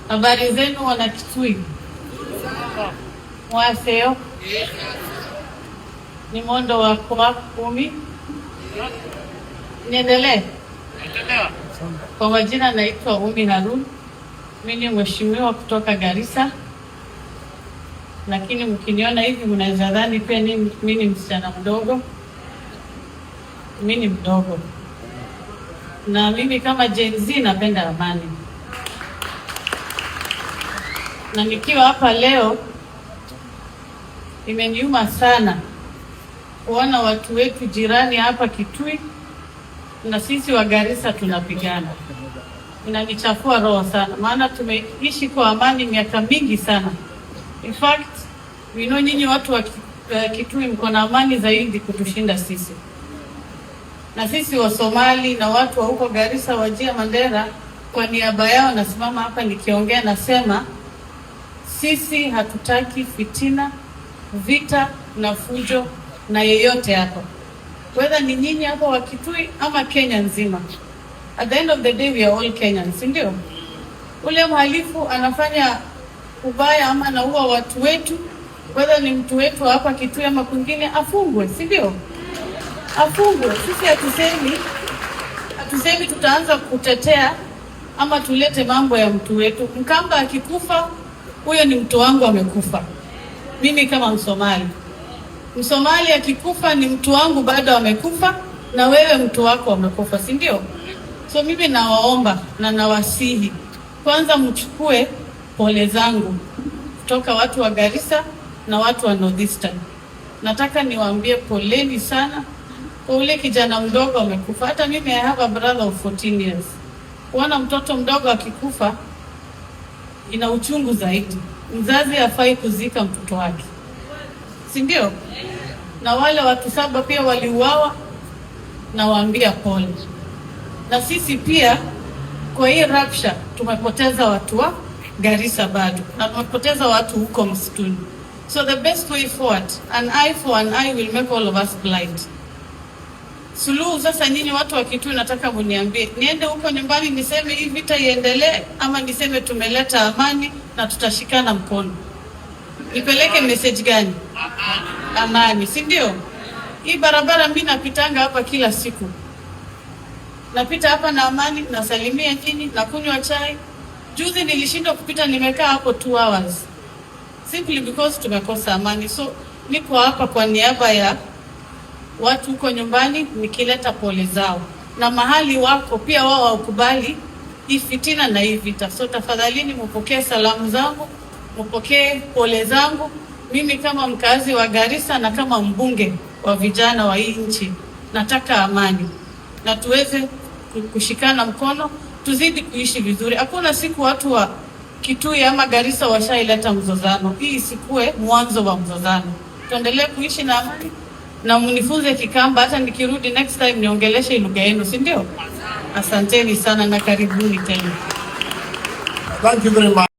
Habari zenu wana Kitui? Mwaseo ni mondo wa kwa 10. Niendelee. Kwa majina naitwa Umi Harun, mimi ni mheshimiwa kutoka Garissa, lakini mkiniona hivi mnaweza dhani pia mimi ni msichana mdogo. Mimi ni mdogo, na mimi kama Gen Z napenda amani, na nikiwa hapa leo imeniuma sana kuona watu wetu jirani hapa Kitui na sisi wa Garissa tunapigana. Inanichafua roho sana, maana tumeishi kwa amani miaka mingi sana. In fact, we know nyinyi watu wa Kitui mko na amani zaidi kutushinda sisi, na sisi wa Somali na watu wa huko Garissa, Wajir, Mandera, kwa niaba yao nasimama hapa nikiongea, nasema sisi hatutaki fitina, vita na fujo na yeyote hapa, whether ni nyinyi hapo wa Kitui ama Kenya nzima. At the end of the day we are all Kenyans, si ndio? Ule mhalifu anafanya ubaya ama anaua watu wetu, whether ni mtu wetu hapa Kitui ama kwingine, afungwe, si ndio? Afungwe. Sisi hatusemi tutaanza kutetea ama tulete mambo ya mtu wetu. Mkamba akikufa, huyo ni mtu wangu amekufa. Mimi kama Msomali, Msomali akikufa ni mtu wangu bado amekufa, na wewe mtu wako amekufa, si ndio? So mimi nawaomba na nawasihi, kwanza mchukue pole zangu kutoka watu wa Garissa na watu wa Northeastern. Nataka niwaambie poleni sana kwa ule kijana mdogo amekufa. Hata mimi I have a brother of 14 years. Kuona mtoto mdogo akikufa ina uchungu zaidi. Mzazi hafai kuzika mtoto wake, si ndio? Na wale watu saba pia waliuawa, nawaambia pole. Na sisi pia kwa hii rapsha tumepoteza watu wa Garissa bado na tumepoteza watu huko msituni. So the best way forward, an eye for an eye will make all of us blind. Suluhu sasa, nyinyi watu wa Kitui, nataka muniambie, niende huko nyumbani niseme hii vita iendelee ama niseme tumeleta amani na tutashikana mkono? Nipeleke message gani? Amani, si ndio? Hii barabara mimi napitanga hapa kila siku, napita hapa na amani, nasalimia nyinyi, nakunywa chai. Juzi nilishindwa kupita, nimekaa hapo 2 hours simply because tumekosa amani. So niko hapa kwa niaba ya watu huko nyumbani nikileta pole zao, na mahali wako pia wao hawakubali hii fitina na hii vita. So tafadhalini mupokee salamu zangu, mupokee pole zangu. Mimi kama mkazi wa Garissa na kama mbunge wa vijana wa hii nchi nataka amani na tuweze kushikana mkono, tuzidi kuishi vizuri. Hakuna siku watu wa Kitui ama Garissa washaileta mzozano. Hii isikuwe mwanzo wa mzozano. Tuendelee kuishi na amani na mnifunze Kikamba, hata nikirudi next time niongeleshe lugha yenu, si ndio? Asanteni sana na karibuni tena. Thank you very much.